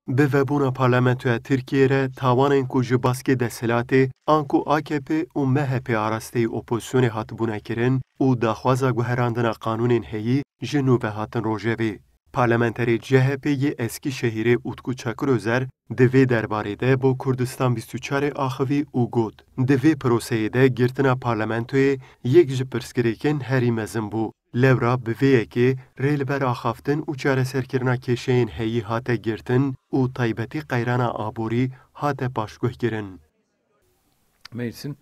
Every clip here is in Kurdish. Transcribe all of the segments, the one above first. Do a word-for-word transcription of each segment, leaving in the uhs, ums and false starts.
Bi vebûna parlamentoya Tirkiyê re tawanên ku ji baskê desthilatê anku A K P û M H P arasteyî opozisyonê hatibûne kirin û daxwaza guherandina qanûnên heyî ji nû ve hatin rojevê. Parlamenterê C H P yê Eskîşehîrê Utku Çakır Özer di vê derbarê de bo Kurdistan bîst û çarê axivî û got, di vê proseyê de girtina parlamentoyê yek ji pirsgirêkên herî mezin bû. Lewra bi vê yekê rê li ber axaftin û çareserkirina kêşeyên heyî hate girtin û taybetî qeyrana aborî hate paşguhkirin. Meclisin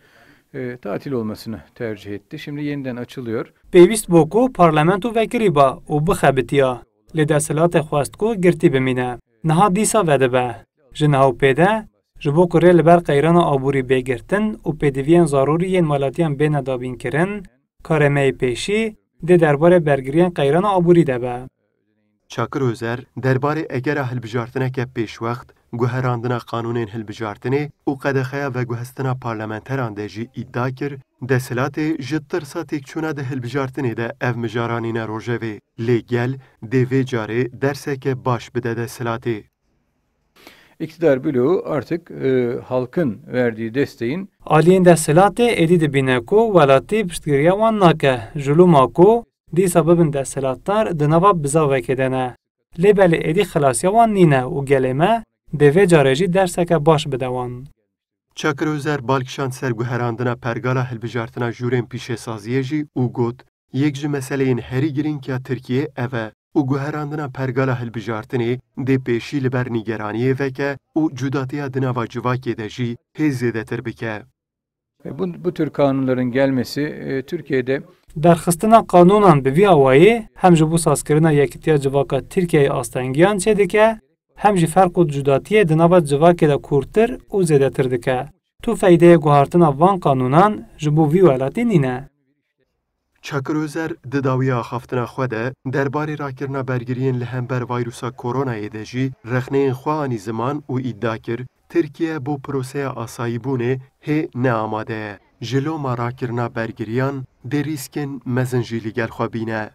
e, tatil olmasını tercih etti. Şimdi yeniden açılıyor. Pêwîst bû ku parlamento vekirîba û bixebitiya, lê desthilatê xwest ku girtî bimîne. Niha dîsa vedibe. Ji niha û pê de, ji bo ku rê li ber qeyrana aborî bê girtin û pêdiviyên zarûrî yên welatiyan bêne dabînkirin, karê me yê pêşî dê derbarê bergiriyên qeyrana aborî de be. Çakır Özer derbarê egera hilbijartineke pêşwext, guherandina qanûnên hilbijartinê û qedexeya veguhestina parlamenteran de jî îdia kir, desthilatê ji tirsa têkçûna di hilbijartinê de ev mijara nîne rojevê. Lê gel dê vê carê derseke baş bide desthilatê. İktidar bloğu artık e, halkın verdiği desteğin Aliyên desthilatê êdî dibîne ku welatî piştgiriya wan nake, ji loma ku dîsa bibin desthilatdar di nava bizavekê de ne. Lê belê êdî xilasiya wan nîne û gelê me dê vê carê jî derseke baş bide wan. Çakır Özer bal kişand ser guherandina pergala hilbijartina jûrên pîşesaziyê jî û got, yek ji meseleyên herî girîng ya Tirkiyê ev e û guherandina pergala hilbijartinê dê pêşî li ber nîgeraniyê veke û cudatiya di nava civakê de jî hê zêdetir bike. E, Bu, bu tür kanunların gelmesi e, Türkiye'de Derxistina qanûnan bi vî awayî hem ji bo sazkirina yekitiya civaka Tirkiyeyê astengiyan çêdike, hem jî ferq û cudatiyê di nava civakê de kûrtir û zêdetir dike. Tu feydeyê guhartina van qanûnan ji bo vî welatî nîne. Çakır Özer di dawiya axaftina xwe de derbarê rakirina bergiriyên li hember vayrusa koronayê de jî rexneyên xwe anî ziman û îdia kir, Tirkiye bo proseya asayîbûnê hê ne amade ye. Ji loma rakirina bergiriyan dê rîskên mezin jî li gel xwe bîne.